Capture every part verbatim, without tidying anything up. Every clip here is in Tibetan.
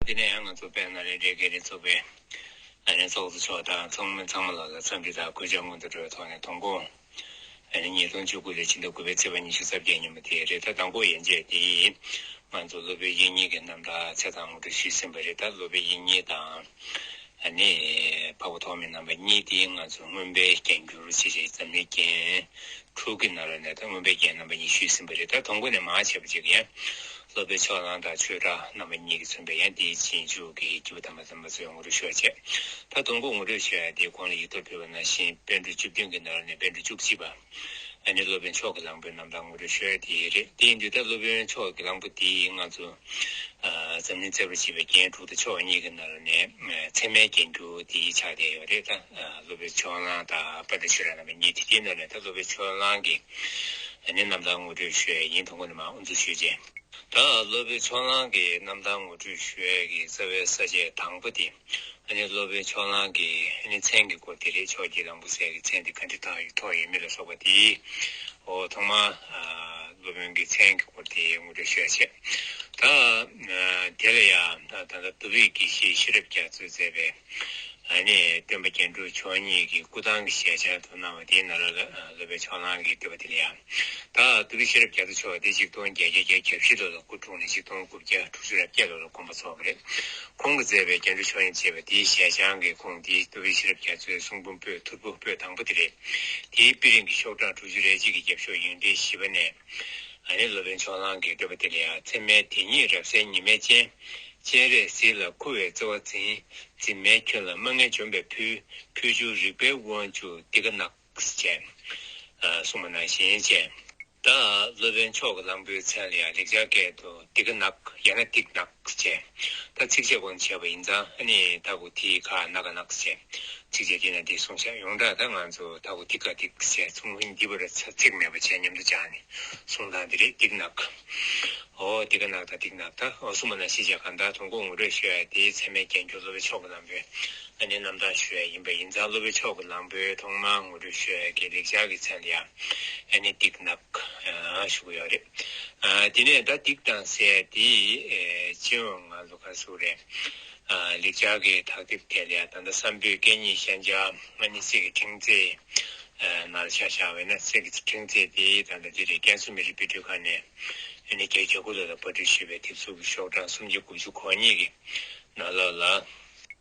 འདི་ནས་ཡང་ང་ཚོ་དཔལ་ནཱ་ལེནྡྲའི་དགེ་ལས་ཚོགས་པའི་ཨ་ནི་ཚོགས་གཙོ་མཆོག་དང་ཚོགས་མི་ཚང་མ་ལ་ལ་འཚམས་འདྲི་དང་གུས་ཕྱག་སྔོན་དུ་འགྲོ་བའི་ཐོག་ནས། དང་པོ་ཨ་ནི་ཉིས་སྟོང་བཅུ་དགུ་ལོའི་ཕྱི་ཟླ་དགུ་པའི་ཚེས་པ་ཉི་ཤུ་རྩ་བརྒྱད་ཉིན་མོ་དེ་རེད། ད་དང་པོ་ཡན་ཆད་དེ་ང་ཚོ་སློབ་དཔོན་དབྱིག་གཉེན་གྱི་རྣམ་ཐར་ཚེས་དང་ངོ་སྤྲོད་ཞུས་ཟིན་པ་རེད། ད་སློབ་དཔོན་དབྱིག་གཉེན་དང་ཨ་ནི་འཕགས་པ་ཐོགས་མེད་རྣམ་པ་གཉིས་དེ་ང་ཚོ་མངོན་པའི་རྒྱན་གྱུར་ཅེས་བྱའི་འཛམ་གླིང་རྒྱན་དྲུག་གི་ནང་ལ་ནས་ད་མངོན་པའི་རྒྱན་རྣམ་པ་གཉིས་ཞུས་ཟིན་པ་རེད། ད་དང་པོ་ནས་མར་བྱས་པ་ཅིག་ཡང་སློབ་དཔོན་ཕྱོགས་གླང་དང་ཆོས་གྲགས་རྣམ་པ་གཉིས་ཀྱིས་མཚོན་པའི་ཡང་དེའི་རྗེས་འཇུག་གི་སྐྱེས་བུ་དམ་པ་དམ་པ་ཚོའི་ངོ་སྤྲོད་ཞུ་བ་བྱས། ད་དང་པོ་ངོ་སྤྲོད་ཞུ་ཡ་དེ་གོང་ལ་ཡིག་ཐོག་ཕུལ་བ་ནང་བཞིན་པཎ་གྲུབ་བཅུ་བདུན་གྱི་ནང་ལ་ནས་པཎ་གྲུབ་བཅུ་གཅིག་པ་ཨ་ནི་སློབ་དཔོན་ཕྱོགས་ཀྱི་གླང་པོའི་རྣམ་ཐར་ངོ་སྤྲོད་ཞུ་ཡ་དེ་རེད། དེ་ཡིན་དུས་ད་སློབ་དཔོན་ཕྱོགས་ཀྱི་གླང་པོ་དེ་ང་ཚོ་འཛམ་གླིང་བསྩལ་པར་བྱེད་པའི་རྒྱན་དྲུག་དང་ཕྱོགས་གཉིས་ཀྱི་ནང་ལ་ནས་ཚད་མའི་རྒྱན་གྱུར་དེ་ཆགས་བསྡད་ཡོད་རེད། ད་སློབ་དཔོན་ཕྱོགས་གླང་དང་དཔལ་ལྡན་ཆོས་གྲགས་རྣམ་པ་གཉིས་དེ། དེའི་ནང་ནས་ད་སློབ་དཔོན་ཕྱོགས་གླང་གི་ཨ་ནི་རྣམ་ཐར་ངོ་སྤྲོད་ཞུ་ཡ་ཡིན། དང་པོ་ནས་མར་དབུ་འཛུགས་ཞུས་རྗེས། ད་སློབ་དཔོན་ཕྱོགས་གླང་གི་རྣམ་ཐར་ངོ་སྤྲོད་ཞུ་ཡས་ཀྱི་རྩ་བའི་ས་བཅད་དང་པོ་དེ་ཨ་ནི་སློབ་དཔོན་ཕྱོགས་གླང་གི་ཨ་ནི་མཚན་གྱི་སྐོར་དེ་རེད། ཕྱོགས་ཀྱི་གླང་པོ་ཟེར་གྱི་མཚན་དེ་ག་འདྲ་ཐོགས་ཡོད་མེད་ལ་སོགས་པ་དེ། འོ་ཐོག་མར་སློབ་དཔོན་གྱི་མཚན་གྱི་སྐོར་དེ་ངོ་སྤྲོད་ཞུ་ཡ་བྱས། ད་དེ་ལ་ཡང་ད་ད་ལྟ་གདུལ་བྱའི་དགེ་བཤེས་ཤེས་རབ་རྒྱ་མཚོས་མཛད་པའི་ཨ་ནི་སྟོན་པ་རྒྱན་དྲུག་མཆོག་གཉིས་ཀྱི་སྐུ་ཐང་གི་ཞལ་ཆར་དུ་གནང་བ་དེའི་ནང་ལ་སློབ་དཔོན་ཕྱོགས་གླང་གིས་བསྟོད་པ་དེ་ལ་ཡང་། ད་གདུལ་བྱའི་ཤེས་རབ་རྒྱ་མཚོ་མཆོག་དེ་ཆིག་སྟོང་བརྒྱད་བརྒྱ་གྱ་བཞི་ལོ་ལ་སྐུ་འཁྲུངས་ནས་ཆིག་སྟོང་དགུ་བརྒྱ་དྲུག་ཅུ་རེ་བརྒྱད་ལོ་ལ་དགོངས་པ་རྫོགས་པ་རེད། ཁོང་གིས་མཛད་པའི་རྒྱན་དྲུག་མཆོག་གཉིས་ཅེས་པ་དེའི་ཞལ་བྱང་གི་ཁུངས་དེ་གདུལ་བྱའི་ཤེས་རབ་རྒྱ་མཚོའི་གསུང་འབུམ་པོད་ཐོར་བུ་པོད་དང་པོ་དེ་རེད། དེའི་དཔེ་རིང་གི་ཤོག་གྲངས་དྲུག་ཅུ་རེ་གཅིག་གི་རྒྱབ་ཤོག་ཡོངས་འབྲེལ་བཞི་པ་ནས། ཨ་ནི་སློབ་དཔོན་ཕྱོགས་གླང་གིས་བསྟོད་པ་དེ་ལ་ཡང་། ཚད་མའི་དེ་ཉིད་རབ་གསལ་ཉི་མའི་སྤྱན། སྤྱན་རས་གཟིགས་ལ་འཁུ་བའི་བརྩེ་བ་འཛིན། འཛིན་མའི་ཁྱོན་ལ་མ་ངེས་འཇོམས་པའི་ཕུལ། ཕུལ་བྱུང་རིག་པའི་དབང་ཕྱུག་འདི་ཀ་ནག་ཅེས་གསུངས་པ་ནང་བཞིན་བྱས། ད་སློབ་དཔོན་ཕྱོགས་ཀྱི་གླང་པོའི་མཚན་ལ་ཡང་ལེགས་སྦྱར་སྐད་དུ་འདི་ཀ་ནག་ཡང་ན་འདིག་ནག་ཅེས། ད་ཚིགས་བཅད་སྒོ་ནས་བྱས་པ་ཡིན་ཙང་ཨ་ནི་ད་གུ་དི་ག་ན་ག་ནག་ཅེས། ཚིགས་བཅད་འདི་ན་འདི་གསུངས་ཤག་ཡོངས་གྲགས་ད་ང་ཚོ་ད་གུ་དི་ག་འདིག་ཅེས་གསུང་མཁན་འདི་བར་ཚ་ཚིག་མེད་པ་བྱས་མཉམ་དུ་སྦྱར་ནས་གསུང་སྟངས་འདི་རེད། འདིག་ནག་འོ་འདི་ཀ་ནག་དང་འདིག་ནག་ད་འོ་གསུངས་པ་ནང་བཞིན་བྱས། གང་ལྟར་དང་པོ་ངོ་སྤྲོད་ཞུ་ཡ་དེ་ཚད་མའི་རྒྱན་གྱུར་སློབ་དཔོན་ཕྱོགས་ཀྱི་གླང་པོའི་ཨ་ནི་རྣམ་ཐར་ཞུ་ཡ་ཡིན་པ་ཡིན་ཙང་། སློབ་དཔོན་ཕྱོགས་ཀྱི་གླང་པོའི་ཐོག་མར་ངོ་སྤྲོད་ཞུ་ཡ་གི་ལེགས་སྦྱར་གྱི་མཚན་ལ་ཡང་ཨ་ནི་འདིག་ནག་ཞུ་གི་ཡོད་རེད། ཨ་དེ་ནས་ད་འདིག་དང་ཟེར་དེ་ཨེ་སྤྱི་ཡོངས་ང་ཚོ་ག་ཟེར་རེད། ཨ་ལེགས་སྦྱར་གྱི་དག་ཐེར་དེ་ལ་ཡང་ད་ལྟ་སམ་བྷོ་ཊའི་སྐད་གཉིས་ཤན་སྦྱར་ཨ་ནི་གསེར་གྱི་ཕྲེང་མཛེས་ཨ་ནང་ལ་ཆ་བཞག་པ་ཡིན་ན། གསེར་གྱི་ཕྲེང་མཛེས་དེ་ད་ལྟ་འདི་རེད། ཀན་སུའུ་མི་རིགས་དཔེ་སྐྲུན་ཁང་ནས་ཨ་ནི་བརྒྱད་ཅུ་གྱ་དགུ་ལོ་ལ་པར་སྐྲུན་ཞུས་པའི་དེབ་གཟུགས་ཀྱི་ཤོག་གྲངས་སུམ་བརྒྱ་དགུ་བཅུ་གོ་གཉིས་ཀྱི་ནང་ལོགས་ལ།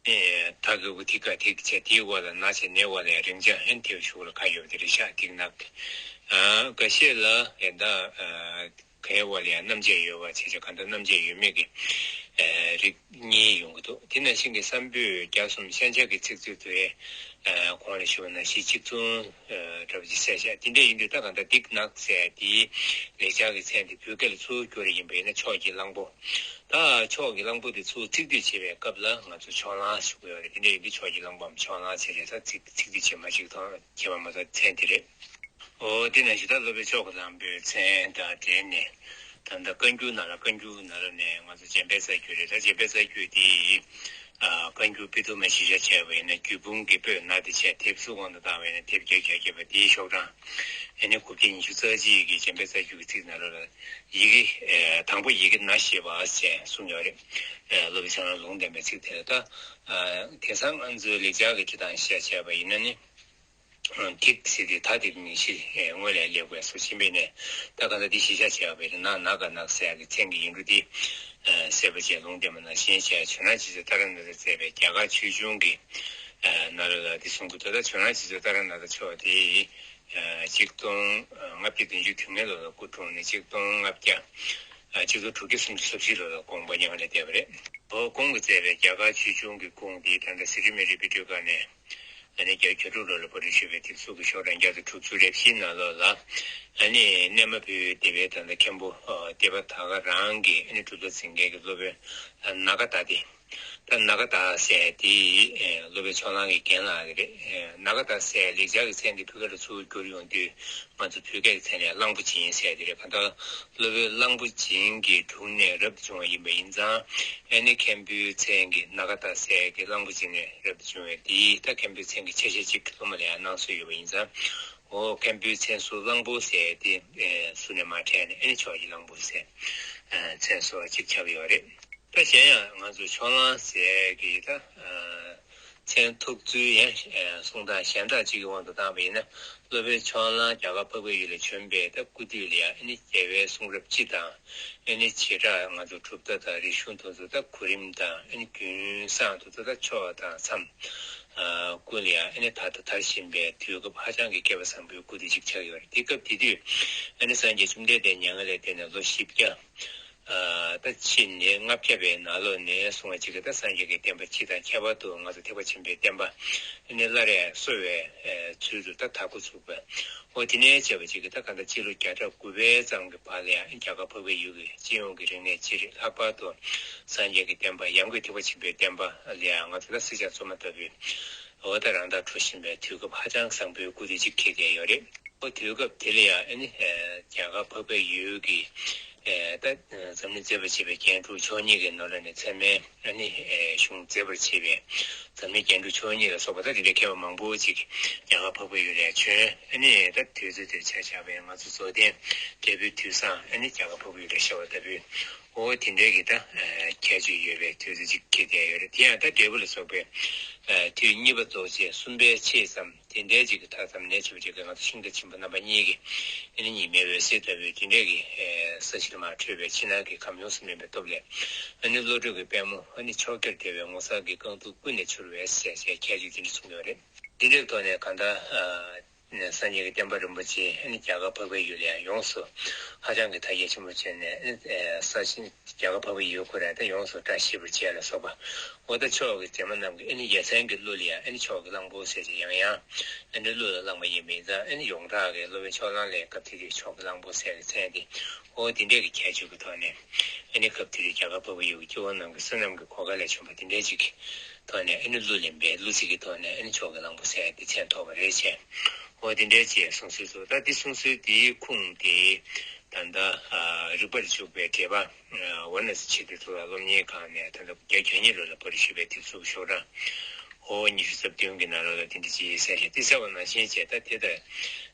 ཨེ་ད་གི་གུ་ཐི་ག་ཐིག་བྱས། དེའི་འོག་ལ་ན་བྱས་ནའི་འོག་ལ་ཡང་རེག་བྱ་ཨན་དེའི་གཞུག་ལ་ག་ཡོད་པ་དེ་རེད་ཤག་འདིག་ནག་ཨ་འགའ་ཤས་ལ་ཨེ་ད་ཨ་གའི་འོག་ལ་ཡང་རྣམ་བཅད་ཡོད་པ་བྱས་བྱས། གང་ལྟར་རྣམ་བཅད་ཡོད་མེད་ཀྱི་ཨེ་རིགས་གཉིས་ཡོང་གི་འདུག་དེ་ནང་བཞིན་གྱི་སམ་བྷོ་ཊ་རྒྱ་གསུམ་ཤན་སྦྱར་གྱི་ཚིག་མཛོད་དུ་ཨེ་གོང་ལ་ཞུས་པ་ནང་བཞིན་ཆིག་ཚང་ཨེ་འདྲ་པོ་ཅིག་གསལ་བཞག་དེ་འདྲ་ཡིན་དུས་ད་གང་ལྟར་འདིག་ནག་ཟེར་དེའི་ལེགས་སྦྱར་གྱི་མཚན་དེ་བོད་སྐད་ལ་ཚུར་བསྒྱུར་ཡིན་པ་ཡིན་ན་ཕྱོགས་ཀྱི་གླང་པོ། ད་ཕྱོགས་ཀྱི་གླང་པོ་དེ་ཚུར་ཚིག་སྡུད་བྱེད་པའི་སྐབས་ལ་ང་ཚོ་ཕྱོགས་གླང་ཞུ་གི་ཡོད་རེད། དེ་འདྲ་ཡིན་དུས་ཕྱོགས་ཀྱི་གླང་པོའམ་ཕྱོགས་གླང་ཟེར་བྱས་ཙང་ཚིག་ཚིག་སྡུད་བྱེད་མ་ཞིག་མཐོང་བྱས་པ་མ་གཏོགས་མཚན་དེ་རེད། འོ་དེ་ནང་བཞིན་ད་སློབ་དཔོན་ཕྱོགས་ཀྱི་གླང་པོའི་མཚན་དང་འབྲེལ་ནས་ད་ལྟ་བཀའ་འགྱུར་ནང་ལ། བཀའ་འགྱུར་ནང་ལ་ནས་ང་ཚོ་འཇམ་དཔལ་རྩ་རྒྱུད་རེད། ད་འཇམ་དཔལ་རྩ་རྒྱུད་དེ་ཨ་བཀའ་འགྱུར་དཔེ་ཐུར་མ་གཞིར་བཞག་བྱས་པ་ཡིན་ན་རྒྱུད་འབུམ་གྱི་པོད་ན་དེ་བྱས། དེབ་གཟུགས་དབང་དུ་བཏང་བ་ཡིན་ན་དེབ་བརྒྱད་བརྒྱ་བརྒྱད་པ་དེའི་ཤོག་གྲངས་ཨ་ནི་དགུ་བརྒྱ་ཉི་ཤུ་རྩ་གཅིག་གི་འཇམ་དཔལ་རྩ་རྒྱུད་ཀྱི་ཚིག་ནང་ལོགས་ལ་ཡི་གེ་ཨེ་དང་པོ་ཡི་གེ་ན་ཞེས་པ་ཞེས་གསུངས་ཡོད་རེད། ཨེ་སློབ་དཔོན་ཕྱོགས་གླང་ལུང་བསྟན་པའི་ཚིག་དེ་ལ། ད་ཨ་དེང་སང་ང་ཚོའི་ལེགས་སྦྱར་གྱི་བྲིས་སྟངས་བཤད་བྱས་པ་ཡིན་ན་ནི། ཨ་འདིག་ཟེར་དེ་ད་འདིག་མིང་གཞི་ཨེ་སྔོན་ལ་སླེབས་དགོས་སོ་ཞེས་པས་ནས། ད་ག་ད་འདི་གཞིར་བཞག་བྱས་པ་ཡིན་ན་ན་ག་ནག་ཟེར་ཡག་གི་མཚན་གྱི་ཡིག་འབྲུ་འདི་ཨ་གསལ་པོ་བྱས་ལུང་བསྟན་པ་ནང་བཞིན་བྱས། ཇོ་ནང་རྗེ་བཙུན་ཏཱ་ར་ནཱ་ཐས་མཛད་པའི་རྒྱ་གར་ཆོས་འབྱུང་གི་ཨ་ནང་ལོགས་ལ་འདི་གསུང་གི་འདུག་ད་ཇོ་ནང་རྗེ་བཙུན་ཏཱ་ར་ནཱ་ཐ་མཆོག་དེ་ཨ་ཆིག་སྟོང་ལྔ་བརྒྱ་བདུན་ཅུ་དོན་ལྔ་ལོ་ལ་སྐུ་འཁྲུངས་ནས་ཆིག་སྟོང་ལྔ་བརྒྱ་ཨ་ཆིག་སྟོང་དྲུག་བརྒྱ་སུམ་ཅུ་སོ་བཞི་ལོ་ལ་དགོངས་པ་མྱ་ངན་ལས་འདས་པ་རེད། འོ་ཁོང་གིས་མཛད་པའི་རྒྱ་གར་ཆོས་འབྱུང་གི་ཁུངས་དེ་ད་ལྟ་གསེར་ཕྲེང་མི་རིགས་དཔེ་སྐྲུན་ཁང་ནས་ཨ་ནི་བརྒྱད་ཅུ་གྱ་དྲུག་ལོ་ལ་པར་སྐྲུན་ཞུས་པའི་དེབ་གཟུགས་ཀྱི་ཤོག་གྲངས་བརྒྱ་དང་དྲུག་ཅུ་རེ་བཞི་ནང་ལོགས་ལ། ཨ་ནི་སྣལ་མ་བོད་སྡེ་པའི་ད་ལྟ་མཁན་པོ་ཨ་སྡེ་པ་དར་དཀར་རང་གི་ཨ་ནི་སྒྲུབ་ཐབས་འཛིན་མཁན་གྱི་སློབ་དཔོན་ཨ་ནཱ་ག་ཏ་དེ། ད་ནཱ་ག་ཏ་ཟེར་དེ་ཨེ་སློབ་དཔོན་ཕྱོགས་གླང་གི་རྒན་ལགས་རེད། ཨེ་ནཱ་ག་ཏ་ཟེར་ལེགས་སྦྱར་གྱི་མཚན་དེ་བོད་སྐད་ལ་ཚུར་བསྒྱུར་ཡོང་དུས་ང་ཚོ་བོད་སྐད་ཀྱི་མཚན་ལ་གླང་པོ་ཆེན་ཟེར་དེ་རེད། གང་ལྟར་སློབ་དཔོན་གླང་པོ་ཆེན་གྱི་དྲུང་ནས་རབ་ཏུ་བྱུང་བ་ཡིན་པ་ཡིན་ཙང་། ཨ་ནི་མཁན་པོའི་མཚན་གྱི་ནཱ་ག་ཏ་ཟེར་གྱི་གླང་པོ་ཆེན་ནས་རབ་ཏུ་བྱུང་བའི་དེའི་ད་མཁན་པོའི་མཚན་གྱི་ཆ་ཤས་གཅིག་གི་སློབ་མ་ལ་ཡང་གནང་སྲོལ་ཡོད་པ་ཡིན་ཙང་། འོ་མཁན་པོའི་མཚན་ཟུར་གླང་པོ་ཟེར་དེ་ཨེ་ཟུར་ནས་མར་ཕྲལ་ནས་ཨ་ནི་ཕྱོགས་ཀྱི་གླང་པོ་ཟེར་ཨེ་མཚན་ཟུར་གཅིག་ཆགས་ཡོད་རེད། ད་གཞན་ཡང་ང་ཚོ་ཕྱོགས་གླང་ཟེར་གྱི་ད་མཚན་ཐོགས་ཚུལ་ཡང་གསུང་སྟངས་གཞན་དག་ཅིག་གི་དབང་དུ་བཏང་བ་ཡིན་ན། སློབ་དཔོན་ཕྱོགས་གླང་རྒྱ་གར་འཕགས་པའི་ཡུལ་ལ་བྱོན་པའི་ད་སྐུ་དུས་ལ་ཡང་ཨ་ནི་རྒྱལ་བའི་གསུང་རབ་སྤྱི་དང་། ཨ་ནི་བྱེ་བྲག་ང་ཚོ་གྲུབ་མཐའ་དང་རིག་གཞུང་དེ་ཚོ་ད་གོ་རིམ་དང་། ཨ་ནི་རྒྱུན་བསྲངས་དེ་ཚོ་ད་ཕྱོགས་དང་མཚམས་ཀུན་ལ་ཡང་ཨ་ནི་དར་དང་དར་བཞིན་པའི་དུས་སྐབས་ཧ་ཅང་གི་བསྐལ་པ་བཟང་པོའི་སྐུ་དུས་ཅིག་ཆགས་ཡོད་རེད། དེ་སྐབས་དེ་དུས་ཨ་ནི་སངས་རྒྱས་བཅོམ་ལྡན་འདས་མྱ་ངན་ལས་འདས་ནས་ལོ་བཞི་བརྒྱ། ཨ། ད་ཕྱིན་ནས་ལྔ་བརྒྱ་པའི་ནང་ལོགས་ནས་བཟུང་བ་ཅིག་གིས་ད་སངས་རྒྱས་ཀྱི་བསྟན་པ་སྤྱི་དང་ཁྱད་པར་དུ་ང་ཚོ་ཐེག་པ་ཆེན་པོའི་བསྟན་པ་ནི་སླར་ཡང་གསོ་བའི་ཚུལ་དུ་ད་དར་འགོ་ཚུགས་པ། འོ་དེ་ནས་བྱས་པ་ཅིག་གིས་ད་གང་ལྟར་སྤྱི་ལོ་བརྒྱ་ཕྲག་དགུ་པའི་ཙམ་གྱི་བར་ལ་ཡང་རྒྱ་གར་འཕགས་པའི་ཡུལ་གྱི་སྤྱི་ཡོངས་ཀྱི་རིག་གནས་སྤྱི་རིགས། ལྷག་པར་དུ་སངས་རྒྱས་ཀྱི་བསྟན་པ། ཡང་སྒོས་ཐེག་པ་ཆེན་པོའི་བསྟན་པ་ལ་ཡང་ང་ཚོ་ད་སྲིད་ཞྭ་བཙོ་མ་ལྟ་བུའི་འོ་ད་རང་དར་འཕྲོ་བཞིན་པའི་དུས་སྐབས་ཧ་ཅང་བཟང་པོའི་སྐུ་དུས་ཅིག་འཁེལ་བསྡད་ཡོད་རེད། ཨོ་དུས་སྐབས་དེ་ལ་ཡང་ཨ་ནི་ཨེ་རྒྱ་གར་འཕགས་པའི་ཡུལ་གྱི་ཨེ་ད་འཛམ་གླིང་མཛེས་པར་བྱེད་པའི་རྒྱན་དྲུག་མཆོག་གཉིས་ཀྱི་ནང་ལ་ནས་ཚད་མའི་ཨ་ནི་ཨེ་གཞུང་མཛེས་པར་བྱེད་པའི་འཛམ་གླིང་རྒྱན་དྲུག་མཆོག་གཉིས་ལ་སོགས་པ་ད་དེ་འདྲའི་མཁས་པ་མང་པོ་ཅིག་རྒྱ་གར་འཕགས་པའི་ཡུལ་ལ་བྱོན། ཨ་ནི་ད་དུས་ཚོད་དེར་ཆ་བཞག་པའི་ང་ཚོ་རྫོགས་ལྡན་འབྲས་བུའི་དུས་བཟང་ཨ་ནི་རྒྱ་གར་འཕགས་པའི་ཡུལ་ལ་ཤར་བ་ལྟ་བུའི། འོ་དེ་འདྲའི་གི་ད་ཨ་ཁྱད་ཆོས་ཡོད་པའི་དུས་ཚོད་ཅིག་འཁེལ་བསྡད་ཡོད་རེད། དེ་ཡང་ད་འབྲས་བུ་ལ་སོགས་པའི་ཨ་དུས་གཉིས་པ་རྫོགས་ཆེན་གསུམ་པའི་ཕྱེད་ཙམ་དེ་འདྲའི་ཅིག་གི་མཐའ་མཚམས་ནས་བྱེད་པ་ཅིག་གི་ང་ཚོ་ཤིང་རྟ་ཆེན་པོ་རྣམ་པ་གཉིས་ཀྱི་ཨ་ནི་ཉི་མའི་འོད་ཟེར་ལྟ་བུའི་དེ་འདྲའི་གི་ཨ་ས་གཞི་ལ་མར་འཕྲོས་པའི་ཕྱི་ནང་གི་ཁམས་ཡོངས་སུ་སྨིན་པའི་སྟོབས་ལས། ཨ་ནི་བློ་གྲོས་ཀྱི་པད་མོ་ཨ་ནི་ཕྱོགས་བརྒྱར་བརྡལ་བའི་ངོ་མཚར་གྱི་རྐང་ཚུགས་ཀུན་ནས་འཕྱུར་བས་ཞེས་ཞེས་ཁྱད་ཆོས་དེ་འདྲ་གསུངས་ཡོད་རེད། དེ་འདྲའི་ཐོག་ནས་གང་ལྟར་ཨ། ནས་སངས་རྒྱས་ཀྱི་བསྟན་པ་རིན་པོ་ཆེ་ཨ་ནི་རྒྱ་གར་འཕགས་པའི་ཡུལ་ལ་ཡང་ཡོངས་སུ་ཧ་ཅང་གི་དར་རྒྱས་ཆེན་པོ་བྱས་ནས། ཨ་ནི་ས་ཆེན་རྒྱ་གར་འཕགས་པའི་ཡུལ་ཁོ་ར་དེ་ཡོངས་སུ་བཀྲ་ཤིས་པར་བྱས་ལ་སོགས་པ། འོ་ད་ཕྱོགས་ཀྱི་མཛེས་མ་རྣམས་ཀྱི་ཨ་ནི་རྒྱལ་མཚན་གྱི་གླུ་ལ་ཡང་ཨ་ནི་ཕྱོགས་ཀྱི་གླང་པོ་ཟེར་ཅིག་ཡང་ཡང་ཨ་ནི་གླུ་ལ་བླངས་པ་ཡིན་པ་ཡིན་ཙང་། ཨ་ནི་ཡོངས་གྲགས་ཀྱི་སློབ་དཔོན་ཕྱོགས་གླང་ལ་སྐབས་དེ་དུས་ཕྱོགས་ཀྱི་གླང་པོ་ཟེར་བའི་མཚན་དེ། འོ་དེ་འདྲས་ཀྱི་ཁྱད་ཆོས་ཀྱི་ཐོག་ནས་ཨ་ནི་སྐབས་དེ་དུས་རྒྱ་གར་འཕགས་པའི་ཡུལ་གྱི་སྐྱེ་བོ་རྣམས་ཀྱི་བསོད་ནམས་ཀྱི་གོ་སྐལ་ལ་བྱོན་པ་དེ་འདྲས་ཅིག་གི་ཐོག་ནས་ཨ་ནི་གླུ་ལེན་པའི་གླུ་ཚིག་གི་ཐོག་ནས་ཨ་ནི་ཕྱོགས་ཀྱི་གླང་པོ་ཟེར་ཏེ་མཚན་ཐོགས་པ་རེད་བྱས། འོ་དེ་འདྲའི་ཅིག་གསུང་སྲོལ་ཚུགས། ད་འདི་གསུང་སྲོལ་འདིའི་ཁུངས་དེ་ད་ལྟ་ཨ་རིག་པར་འཇུག་པའི་འགྲེལ་པ་ཝཱ་ར་ཎ་སི་ཆེས་མཐོའི་གཙུག་ལག་སློབ་གཉེར་ཁང་ནས་ད་ལྟ་བརྒྱ་གྱ་གཉིས་ལོ་ལ་པར་ཞུས་པའི་དེབ་གཟུགས་ཤོག་གྲངས་འོ་ཉི་ཤུ་རྩ་བདུན་གྱི་ནང་ལོགས་ལ་དེ་འདྲ་ཅིག་གསལ་བཤད་དེ་གསལ་བ་ནང་བཞིན་བྱས། ད་དེ་དང་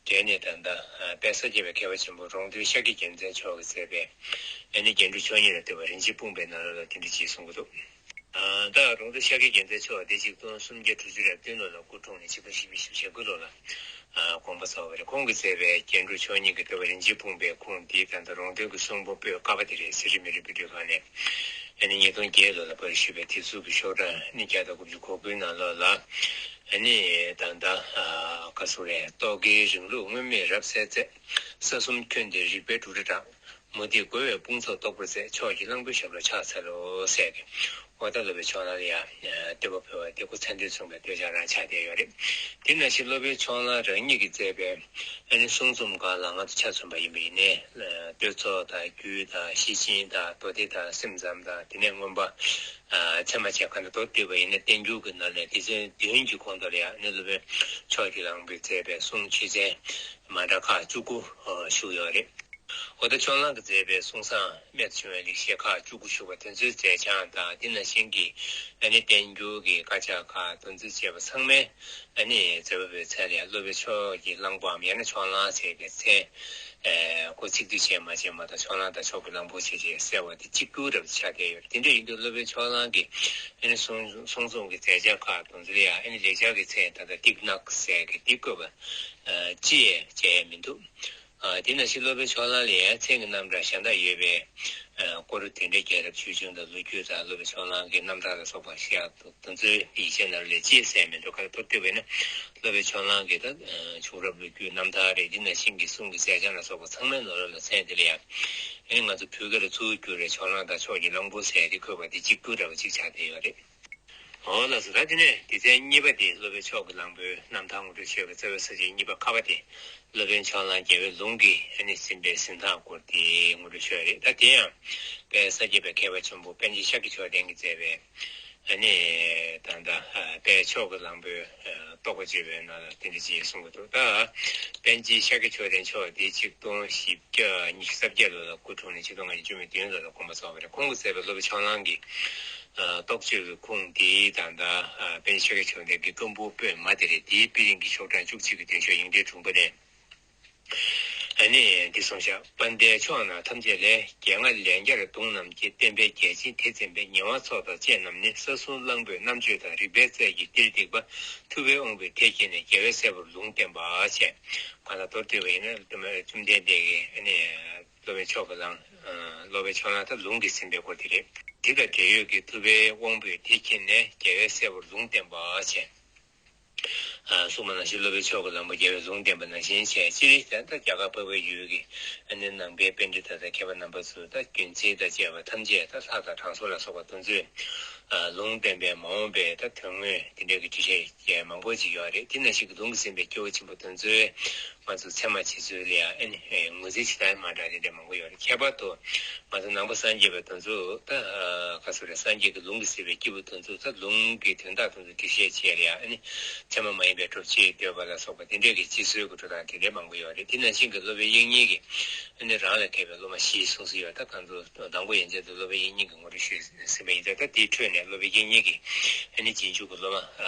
འབྲེལ་ནས་ད་ལྟ་ཨ་དཔལ་ས་སྐྱ་པའི་མཁས་པ་ཆེན་པོ་རོང་སྟོན་ཤཱཀྱ་རྒྱལ་མཚན་མཆོག་གིས་མཛད་པའི་ཨ་ནི་རྒྱན་དྲུག་མཆོག་གཉིས་ལ་ལྟོས་པ་རིན་ཆེན་སྤུངས་པའི་ནང་ལོགས་ལ་དེ་འདྲ་ཅིག་གསུང་གི་འདུག་ཨ་ད་རོང་སྟོན་ཤཱཀྱ་རྒྱལ་མཚན་མཆོག་དེ་ཆིག་སྟོང་སུམ་བརྒྱ་དྲུག་ཅུ་རེ་བདུན་ལོ་ལ་སྐུ་འཁྲུངས་ནས་ཆིག་སྟོང་བཞི་བརྒྱ་བཞི་བཅུ་ཞེ་དགུ་ལོ་ལ་ཨ་དགོངས་པ་རྫོགས་པ་རེད། ཁོང་གིས་མཛད་པའི་རྒྱན་དྲུག་མཆོག་གཉིས་ཀྱི་ལྟོས་པ་རིན་ཆེན་སྤུངས་པའི་ཁུངས་འདི་ད་ལྟ་རོང་སྟོན་གྱི་གསུང་འབུམ་པོད་ཀ་པ་དེ་རེད། གསེར་རི་མི་རི་དཔེ་སྐྲུན་ཁང་ནས་ཨ་ནི་ཉིས་སྟོང་བརྒྱད་ལོ་ལ་པར་ཞུས་པའི་དེབ་གཟུགས་ཀྱི་ཤོག་གྲངས་ཨ་ནི་བརྒྱ་དང་དགུ་བཅུ་གོ་དགུའི་ནང་ལོགས་ལ། ཨ་ནི་ད་ལྟ་ཨ་ག་སུ་རེད། རྟོག་གེའི་རིང་ལུགས་སྔོན་མེད་རབ་གསལ་མཛད། ས་གསུམ་ཁྱོན་འདིར་རིག་པའི་འབྲུག་སྒྲ་གྲགས། མུ་སྟེགས་རྒོལ་བའི་དཔུང་ཚོགས་བཟློག་པར་མཛད། ཕྱོགས་ཀྱི་གླང་པོའི་ཞབས་ལ་ཕྱག་འཚལ་ལོ་ཟེར་གི། འོ་ད་སློབ་དཔོན་ཕྱོགས་གླང་ལ་ཡང་བསྟོད་པ་ཕུལ་བ་དེ་ཁོ་མཚན་དོན་མཚུངས་པའི་བསྟོད་ཕྱག་རང་ཆགས་བསྡད་ཡོད་རེད། དེ་ནང་བཞིན་སློབ་དཔོན་ཕྱོགས་གླང་རང་ཉིད་ཀྱིས་མཛད་པའི་ཨ་ནི་གསུང་རྩོམ་སྒང་ལ་ང་ཚོ་ཆ་མཚོན་པ་ཡིན་པ་ཡིན་ནའི། བསྟོད་ཚོགས་དང་རྒྱུད་དང་ཤེར་ཕྱིན་དང་མདོ་སྡེ་དང་སེམས་ཙམ་དང་། དེ་ནས་མངོན་པ་ཨ་ཚད་མ་བཅས་གང་དུ་མདོར་བསྡུས་པ་ཡིན་ན་བསྟན་འགྱུར་གྱི་ནང་ལས་སྡེ་ཚན་བདུན་གྱི་ཁོངས་གཏོགས་ལ་ཡང་ཨ་ནི་སློབ་དཔོན་ཕྱོགས་ཀྱི་གླང་པོས་མཛད་པའི་གསུང་ཆོས་ཚན་མ་འདྲ་ཁག་བཅུ་དགུ་བཞུགས་ཡོད་རེད། འོ་ད་ཕྱོགས་གླང་གིས་མཛད་པའི་གསུང་བཟང་རྨད་དུ་བྱུང་བའི་ལེགས་བཤད་ཁག་བཅུ་དགུ་བཞུགས་པ་དེ་ཚོའི་མཛད་བྱང་དང་། དེ་ནང་བཞིན་གྱི་ཨ་ནི་བསྟན་འགྱུར་གྱི་དཀར་ཆག་ཁག་དེ་ཚོ་བཅས་པ་ཚང་མའི་ཨ་ནི་མཛད་པ་པོའི་མཚན་ལ་ཡང་སློབ་དཔོན་ཕྱོགས་ཀྱི་གླང་པོའམ་ཡང་ན་ཕྱོགས་གླང་ཟེར་བའི་མཚན་ཨེ་ཁོ་ཚིག་སྡུད་བྱས་མ་བྱས་མ་གཏོགས་ཕྱོགས་གླང་དང་ཕྱོགས་ཀྱི་གླང་པོ་ཞེས་བྱས་གསལ་བ་དེ་གཅིག་གྱུར་འདྲ་བོ་ཆགས་བསྡད་ཡོད་རེད། དེ་འདྲ་ཡིན་དུས་སློབ་དཔོན་ཕྱོགས་གླང་གི་ཨ་ནི་གསུང་གསུང་རྩོམ་གྱི་མཛད་བྱ་ཁག་དེ་ཚོ་ལ་ཡང་ཨ་ནི་ལེགས་སྦྱར་གྱི་མཚན་ད་ལྟ་ཏིག་ནག་ཟེར་གི་དེ་བཀོད་པ་ཨ་ཅི་ཡང་མཇལ་ཡ་མི་འདུག་ཨ་དེ་ནང་བཞིན་སློབ་དཔོན་ཕྱོགས་གླང་ལ་ཡང་མཚན་གྱི་རྣམ་གྲངས་གཞན་དག་ཡོད་པས། ཨ་སྐོར་དེ་འདྲའི་རྒྱལ་རབས་ཆོས་འབྱུང་དང་ལོ་རྒྱུས་དང་སློབ་དཔོན་ཕྱོགས་གླང་གི་རྣམ་ཐར་ལ་སོགས་པ་ཞིག་ཡང་དེ་ཚོའི་ཡིག་ཆའི་ནང་ལས་ཅི་ཡང་གསལ་མི་འདུག་ག་ལ་མདོར་བསྡུས་པས་ན་སློབ་དཔོན་ཕྱོགས་གླང་གི་ད་བྱུང་རབས་ལོ་རྒྱུས་རྣམ་ཐར་རེད། འདི་ནང་བཞིན་གྱི་གསུང་གི་མཛད་བྱང་ལ་སོགས་པ་ཚང་མའི་ནང་ལོགས་ལ་མཚན་དེ་ལ་ཡང་ཨ་ནི་ང་ཚོ་བོད་སྐད་ལ་ཚུར་བསྒྱུར་བའི་ཕྱོགས་གླང་དང་ཕྱོགས་ཀྱི་གླང་པོ་ཟེར་དེ་འཁོད་པ་དེ་གཅིག་གྱུར་འདྲ་བ་གཅིག་ཆགས་བསྡད་ཡོད་རེད། འོ་ལགས་སོ། ད་དེ་ནས་སྡེ་ཚན་གཉིས་པ་དེ་སློབ་དཔོན་ཕྱོགས་ཀྱི་གླང་པོའི་རྣམ་ཐར་ངོ་སྤྲོད་ཞུས་པའི་རྩ་བའི་ས་བཅད་གཉིས་པ་ཁ་བ་དེ་སློབ་དཔོན་ཕྱོགས་གླང་རྒྱལ་བའི་ལུང་གིས་ཨ་ནི་ཟིན་པའི་ཟིན་ཐང་སྐོར་དེ་ངོ་སྤྲོད་ཞུས་པ་རེད། ད་དེ་ཡང་དཔལ་ས་སྐྱ་པའི་མཁས་པ་ཆེན་པོ་པཎ་ཆེན་ཤཱཀྱ་མཆོག་ལྡན་གྱིས་མཛད་པའི་ཨ་ནི་ད་ལྟ་དཔལ་ཕྱོགས་ཀྱི་གླང་པོའི་རྟོགས་པ་བརྗོད་པའི་ནང་ལ་དེ་འདྲ་ཅིག་གསུང་གི་འདུག་ད་པཎ་ཆེན་ཤཱཀྱ་མཆོག་ལྡན་མཆོག་དེ་ཆིག་སྟོང་བཞི་བརྒྱ་ཉི་ཤུ་རྩ་བརྒྱད་ལོ་ལ་སྐུ་འཁྲུངས་ནས་ཆིག་སྟོང་ལྔ་བརྒྱ་བཅུ་མེད་བདུན་ལོ་ལ་དགོངས་པ་རྫོགས་པ་རེད། ཁོང་གིས་མཛད་པའི་སློབ་དཔོན་ཕྱོགས་གླང་གི་རྟོགས་བརྗོད་ཀྱི་ཁུངས་འདི་ད་ལྟ་པཎ་ཆེན་ཤཱཀྱ་མཆོག་ལྡན་གྱི་བཀའ་འབུམ་པོད་མ་དེ་རེད། དེའི་དཔེ་རིང་གི་ཤོག་གྲངས་བཅུ་གཅིག་གི་མདུན་ཤོག་ཡིག་འབྲེལ་དྲུག་པ་ནས། ཨ་ནི་འདི་གསུངས་ཤག་དཔལ་ལྡན་ཕྱོགས་རྣམས་ཐམས་ཅད་ལས། རྒྱལ་རྔ་ལན་བརྒྱར་བརྡུངས་རྣམས་ཀྱི། བསྟན་པའི་རྒྱལ་ཆེན་དེ་འཛིན་པའི། ཉེ་བར་ཚོགས་དང་བཅས་རྣམས་ནི། ས་གསུམ་གླང་པོའི་རྣམ་སྤྱོད་དང་། རིག་པའི་རྩལ་གྱིས་ཏིལ་ཏིག་པ། ཐུབ་པའི་དབང་པོས་དེ་མཁྱེན་ནས། རྒྱལ་བའི་སྲས་པོར་ལུང་བསྟན་པ་བྱས། གང་ལ་མདོར་བསྡུས་པ་ཡིན་ན་བཅོམ་ལྡན་འདས་ཀྱིས་ཨ་ནི་སློབ་དཔོན་ཕྱོགས་ཀྱི་གླང་། སློབ་དཔོན་ཕྱོགས་གླང་ད་ལུང་གིས་ཟིན་པའི་སྐོར་དེ་རེད། དེ་དང་འབྲེལ་ཡོད་ཀྱི། ཐུབ་པའི་དབང་པོས་དེ་མཁྱེན་ནས། རྒྱལ་བའི་སྲས་པོར་ལུང་བསྟན་པ་བྱས། གསུངས་པ་ནང་བཞིན་སློབ་དཔོན་ཕྱོགས་ཀྱི་གླང་པོ་རྒྱལ་བའི་ལུང་བསྟན་པ་ནང་བཞིན་བྱས། སྤྱིར་ད་ལྟ་རྒྱ་གར་འཕགས་པའི་ཡུལ་གྱི་ཨ་ནི་ནང་པའི་པཎྜི་ཏ་དང་མཁས་པ་རྣམ་པ་ཚོས་ད་རྒྱུད་འཛིན་དང་བཅས་པ་ཐམས་ཅད་ད་ལྷ་དང་དྲང་སྲོང་ལ་སོགས་པ་དེ་ཚོས་ལུང་བསྟན་པའི་མ་འོངས་པའི་ད་དོན་དངོས་དེ་འདྲའི་གི་འགྲེལ་བཤད་མང་པོ་ཅིག་ཡོད་རེད། དེ་ནང་བཞིན་གྱི་ལུང་གིས་ཟིན་པའི་སྐྱེས་བུ་ཆེན་པོ་དེ་ཚོས་ང་ཚོ་ཚད་མ་འཆད་ཚུལ་ལ་ཡང་ཨ་ནི་ངོས་འཛིན་བྱེད་སྟངས་མ་འདྲ་དེ་འདྲ་མང་པོ་ཡོད་རེད། ཁྱད་པར་དུ་ང་ཚོ་ནང་པ་སངས་རྒྱས་པ་དེ་ཚོ་ད་ག་ཚོད་རེད། སངས་རྒྱས་ཀྱི་ལུང་གིས་ཟིན་པའི་སྐྱེས་བུ་དེ་ཚོ་ད་ལུང་གི་དོན་དག་དེ་ཚོ་འགྲེལ་བཤད་བྱས་ལ་ཡང་ཨ་ནི་ཚད་མ་མ་ཡིན་པའི་སྒྲུབ་བྱེད་འདོད་པ་ལ་སོགས་པ་དེ་འདྲས་ཀྱི་སྤྱི་སྲོལ་གྱི་འགྲོ་སྟངས་དེ་འདྲས་མང་པོ་ཡོད་རེད། དེ་ནང་བཞིན་གྱི་སློབ་དཔོན་དབྱིག་གཉེན་གྱིས་ཨ་ནི་རང་ལ་མཁས་པའི་སློབ་མ་བཞི་གསུངས་སུ་ཡོད། ད་ང་ཚོ་དང་པོ་ཡན་ཆད་དུ་སློབ་དཔོན་དབྱིག་གཉེན་གྱི་ངོ་སྤྲོད་ཞུས་ཟིན་པ་ཡིན་ཙང་། ད་དེའི་ཁྲོད་ནས་སློབ་དཔོན་དབྱིག་གཉེན་གྱིས་ཨ་ནི་རྗེས་འཇུག་གི་སློབ་མ་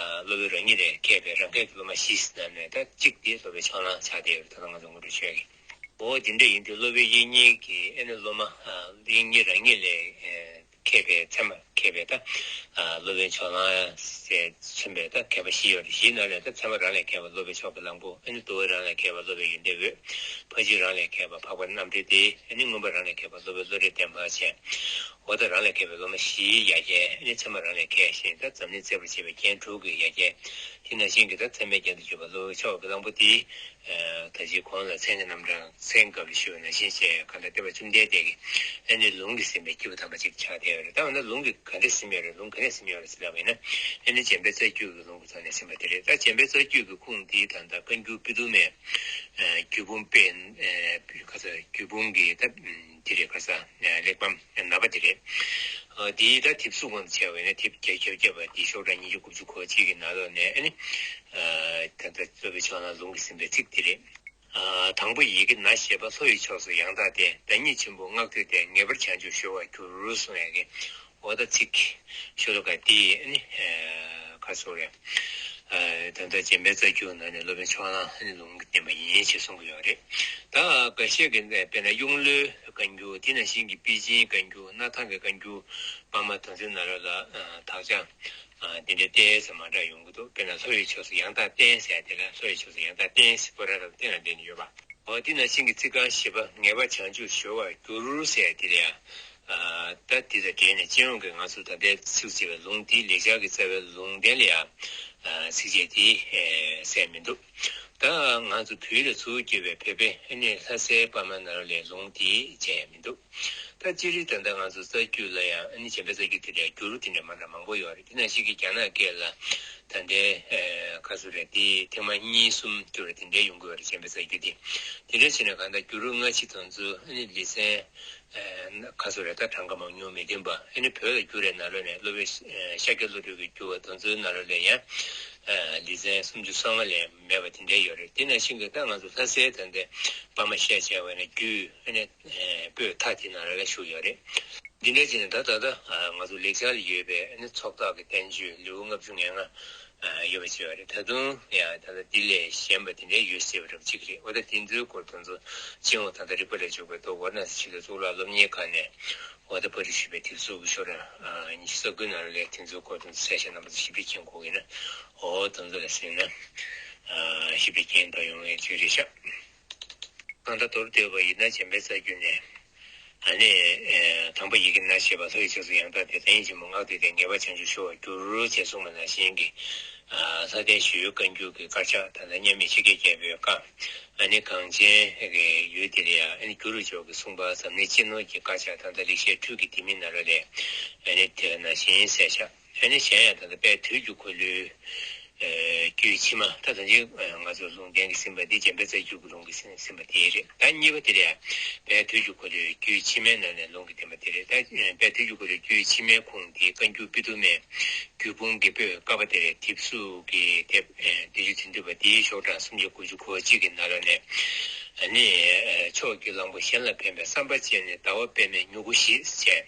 སློབ་དཔོན་རང་ཉིད་ལས་མཁས་པའི་རང་མཁས་ཀྱི་སློབ་མ་བཞི་ནང་ནས་ད་གཅིག་དེ་སློབ་དཔོན་ཕྱོགས་གླང་ཆགས་བསྡད་ཡོད་རེད། ད་ལྟ་ང་ཚོ་ངོ་སྤྲོད་ཞུ་ཡ་གི། འོ་དེ་འདྲ་ཡིན་དུས་སློབ་དཔོན་དབྱིག་གཉེན་གྱིས་ཨ་ནི་སློབ་མ་དབྱིག་གཉེན་རང་ཉིད་ལས་མཁས་པའི་ཚད་མ་མཁས་པའི་ད་སློབ་དཔོན་ཕྱོགས་གླང་ཟེར་མཚོན་པའི་ད་མཁས་པ་བཞི་ཡོད་རེད། བཞི་ནང་ནས་ད་ཚད་མ་རང་ལས་མཁས་པ་སློབ་དཔོན་ཕྱོགས་ཀྱི་གླང་པོ། ཨ་ནི་འདུལ་བ་རང་ལས་མཁས་པ་སློབ་དཔོན་ཡོན་ཏན་འོད། ཕར་ཕྱིན་རང་ལས་མཁས་པ་འཕགས་པ་རྣམ་འདྲེན་ཏེ། ཨ་ནི་མངོན་པ་རང་ལས་མཁས་པ་སློབ་དཔོན་བློ་གྲོས་ལྡན་འཕགས་མཆོག། འོ་ད་རང་ལས་མཁས་པའི་སློབ་མ་བཞིའི་ཡ་གྱལ། ཨ་ནི་ཚད་མ་རང་ལས་མཁས་ཤིང་ད་འཛམ་གླིང་རྩེ་བར་བྱེད་པའི་རྒྱན་དྲུག་གི་ཡ་གྱལ། དེ་ནང་བཞིན་གྱི་ད་ཚད་མའི་རྒྱན་དུ་གྱུར་པ་སློབ་དཔོན་ཕྱོགས་ཀྱི་གླང་པོ་དེ། ད་ཅི་གོང་ལ་མཚན་གྱི་རྣམ་གྲངས་མཚན་སྐབས་ལ་ཞུས་པ་ནང་བཞིན་བྱས། གང་ལྟར་སྟོན་པ་བཅོམ་ལྡན་འདས་ཀྱིས་ཨ་ནི་ལུང་གིས་ཟིན་པའི་སྐྱེས་བུ་དམ་པ་ཅིག་ཆགས་བསྡད་ཡོད་རེད། ད་འོ་ན་ལུང་གིས་ག་འདྲ་ཟིན་ཡོད་རེད། ལུང་ག་ནས་ཟིན་ཡོད་རེད་ཟེར་ལབ་པ་ཡིན་ན། ཨ་ནི་འཇམ་དཔལ་རྩ་རྒྱུད་ཀྱི་ལུང་གི་ཐོག་ནས་ཟིན་པ་དེ་རེད། ད་འཇམ་དཔལ་རྩ་རྒྱུད་ཀྱི་ཁུངས་འདི་ད་ལྟ་བཀའ་འགྱུར་པི་ཏུ་མའི་རྒྱུད་འབུམ་དཔེ་ཁ་ཚ་རྒྱུད་འབུམ་གྱི་ད་དེ་རེད། ཁ་ཚ་གླེགས་བམ་ནག་པ་དེ་རེད། འདིའི་ད་དེབ་གཟུགས་སྒང་དུ་བྱས་པ་ཡིན་ན་དེབ་བརྒྱ་ཆ་བརྒྱ་པ་འདི་ཤོག་གྲངས་ཉིས་བརྒྱ་དགུ་བཅུ་གོ་གཅིག་གི་ནང་ལོགས་ནས་ཨ་ནི། ད་ལྟ་སློབ་དཔོན་ཕྱོགས་གླང་ལུང་གིས་ཟིན་པའི་ཚིག་འདི་རེད། དང་པོ་ཡི་གེ་ན་ཞེས་པ། ལྷོ་ཡི་ཕྱོགས་སུ་ཡང་དག་བསྟན། བདག་ཉིད་ཆེན་པོ་སྔགས་བཏུས་ཏེ། ངེས་པར་བྱང་ཆུབ་གཞོལ་བར་འགྱུར། གསུངས་ཡ་གི་འོ་ད་ཚིག་ཤོ་ལོ་ཀ་འདི་ཨ་ནི་ག་ཚོད་རེད། ད་ལྟ་འཇམ་དཔལ་རྩ་རྒྱུད་ནང་ནས་སློབ་དཔོན་ཕྱོགས་གླང་ཨ་ནི་ལུང་གིས་བསྟན་པ་ཡིན་ཞེས་གསུང་གི་ཡོད་རེད། ད་འགའ་ཤས་ཀྱིས་དཔེར་ན་གཡུང་ལོའི་བཀའ་འགྱུར། དེ་ནང་བཞིན་གྱི་པེ་ཅིན་བཀའ་འགྱུར། སྣར་ཐང་གི་བཀའ་འགྱུར་པར་མ་དེ་ཚོའི་ནང་ལོགས་ལ་དག་ཆ་འདི་འདྲའི་ཏོག་ཙམ་མ་འདྲ་ཡོང་གི་འདུག་དཔེར་ན་ལྷོ་ཡི་ཕྱོགས་སུ་ཡང་དག་བསྟན་ཟེར་དེ་ལ། ལྷོ་ཡི་ཕྱོགས་སུ་ཡང་དག་བསྟན་ཟེར་པོ་ར་ར་བསྟན་ལ་བསྟན་ནས་ཡོད་པ། འོ་དེ་ནང་བཞིན་གྱི་ཚིག་རྐང་བཞི་པ། ངེས་པར་བྱང་ཆུབ་གཞོལ་བར་འགྱུར་ཟེར་དེ་ལ་ཡང་། ད་དེ་དང་འབྲེལ་ནས་སྤྱི་ཡོངས་ཀྱི་ང་ཚོ་ད་ལྟའི་ཚིགས་བཅད་པའི་ལུང་འདི་ལེགས་སྦྱར་གྱི་རྩ་བའི་ལུང་བསྟན་ལ་ཡང་ཚིགས་བཅད་འདི་གསལ་མི་འདུག་ད་ང་ཚོ་བོད་ལ་ཚུར་བསྒྱུར་བའི་བོད་པའི་ཨ་ནི་ལྷ་སའི་པར་མ་ནང་ལོགས་ལ་ལུང་འདི་མཇལ་ཡ་མི་འདུག་ད་སྤྱིར་ད་ལྟ་ང་ཚོ་རྩ་རྒྱུད་ལ་ཡང་ཨ་ནི་འཇམ་དཔལ་རྩ་རྒྱུད་དེ་ལ་འགྱུར་དེ་འདྲ་མ་འདྲ་མང་པོ་ཡོད་རེད། དེ་ནང་བཞིན་གྱི་རྒྱ་ནག་སྐད་ལ་ད་ལྟའི་ཁ་སུ་རེད་དེ་ཐེངས་མ་གཉིས་གསུམ་བསྒྱུར་བ་དེ་འདྲའི་ཡོང་གི་ཡོད་རེད། འཇམ་དཔལ་རྩ་རྒྱུད་དེ། དེ་འདྲ་བྱས་ནས་གང་ལྟར་འགྱུར་སྔ་ཕྱི་དེ་ཚོ་ཨ་ནི་ལེ་ཚན་ཁ་སུ་རེད། ད་གྲངས་ཀ་མང་ཉུང་མི་ལྡན་པ། ཨ་ནི་བོད་ལ་བསྒྱུར་བའི་ནང་ལོགས་ནས་སློབ་དཔོན་ཤཱཀྱ་བློ་གྲོས་ཀྱིས་བསྒྱུར་བ་དེ་ཚོའི་ནང་ལོགས་ལ་ཡང་ལེ་ཚན་སུམ་ཅུ་སོ་ལྔ་ལས་མེད་པ་དེ་འདྲ་ཡོད་རེད། དེ་ནང་བཞིན་གྱི་ད་ང་ཚོ་ལྷ་སའི་ད་ལྟའི་པར་མ་ཤད་བྱས་པ་ཡིན་ན་རྒྱུད་ཨ་ནི་པོད་ཐ་དེ་ནང་ལ་བཞུགས་ཡོད་རེད། འདི་འདྲ་བྱས་ནས་ད་ད་ལྟ་ང་ཚོ་ལེགས་སྦྱར་ལ་ཡོད་པའི་ཨ་ནི་ཚོགས་བརྟག་གི་བསྟན་བཅོས་ལེའུ་ལྔ་བཅུ་ང་ལྔ་ཡོད་པ་ཅིག་ཡོད་རེད། ད་དུང་ཡང་ད་ལྟ་འདི་ལས་གཞན་པ་དེ་འདྲ་ཡོད་སྲིད་པ་འདྲ་པོ་ཅིག་རེད། འོ་ད་དེ་ཚོའི་སྐོར་དེ་ཚོ་སྤྱི་ཡོངས་ད་ལྟ་རིག་པ་ལ་འཇུག་པའི་མདོ་ཝཱ་ར་ཎ་སི་ཆོས་ལ་གཙུག་ལག་སློབ་གཉེར་ཁང་ནས་འོ་ད་པར་སྐྲུན་ཞུས་པའི་དེབ་གཟུགས་ཀྱི་ཤོག་གྲངས་ཉི་ཤུ་རྩ་དགུ་ནང་ལ་དེ་ཚོའི་སྐོར་དེ་ཚོ་གསལ་བཤད་རྣམ་པ་ཚོ་ཞིབ་ཕྲ་མཁྱེན་དགོས་ཀྱི་ཡིན་ན། འོ་དེ་ཚོ་ལ་གཟིགས་ན་ཞིབ་ཕྲ་མཁྱེན་ཐུབ་ཡོང་ངེས་ཅིག་རེད་ཤག་གང་ལྟར་མདོར་བསྡུས་པ་ཡིན་ན་འཇམ་དཔལ་རྩ་རྒྱུད་ནས་ཨ་ནི་དང་པོ་ཡི་གེ་ན་ཞེས་པ། ལྷོ་ཡི་ཕྱོགས་སུ་ཡང་དག་བསྟན། བདག་ཉིད་ཆེན་པོ་སྔགས་བཏུས་ཏེ། ངེས་པར་བྱང་ཆུབ་གཞོལ་བར་འགྱུར་ཅེས་གསུངས་པ་ནང་བཞིན་གྱི་ལྷ་ལྡན་ཞི་བའི་བཀའ་འགྱུར་གྱི་དཀར་ཆག་ད་ལྟ་མཉམ་མེད་ཆོས་རྒྱལ་རྒྱལ་པོའི་བཀའ། ཨ་ནི་གངས་ཅན་གྱི་ཡུལ་དེ་ལ་ཡང་ཨ་ནི་འགྱུར་བ་འཇོག་གི་གསུངས་པ། འཛམ་གླིང་སྤྱི་ནོར་གྱི་དཀར་ཆག་ད་ལྟ་ལེགས་བཤད་འཕྲུལ་གྱི་ལྡེ་མིག་ནང་ལོགས་ལས་ཨ་ནི་དེ་ནང་བཞིན་གསལ་བཞག་ཨ་ནི་གཞན་ཡང་ད་ལྟ་དཔལ་དུས་ཀྱི་འཁོར་ལོའི་རྒྱུད་ཕྱི་མ། ད་ད་ཅི་ང་ཚོ་ལུང་བསྟན་གྱིས་ཟིན་པ་འདི་འཇམ་དཔལ་རྩ་རྒྱུད་ཀྱི་ལུང་གིས་ཟིན་པ་དེ་རེད། ད་གཉིས་པ་དེ་ལ་ཡང་དཔལ་དུས་ཀྱི་འཁོར་ལོའི་རྒྱུད་ཕྱི་མའི་ནང་ནས་ལུང་གིས་བསྟན་པ་དེ་རེད། ད་དཔལ་དུས་ཀྱི་འཁོར་ལོའི་རྒྱུད་ཕྱི་མའི་ཁུངས་འདི་བཀའ་འགྱུར་པི་ཏུ་མའི་རྒྱུད་འབུམ་གྱི་པོད་ཀ་པ་དེ་རེད། དེབ་གཟུགས་ཀྱི་དེབ་བདུན་ཅུ་དོན་བདུན་པ་འདིའི་ཤོག་གྲངས་སུམ་བརྒྱ་དགུ་བཅུ་གོ་གཅིག་གི་ནང་ལོགས་ནས་ཨ་ནི་ཕྱོགས་ཀྱི་གླང་པོ་གཞན་ལ་ཕན་པའི་བསམ་པ་བསྐྱེད་ནས་ཟླ་བ་པདྨའི་མྱུ་གུ་བཞེས་ཅེས་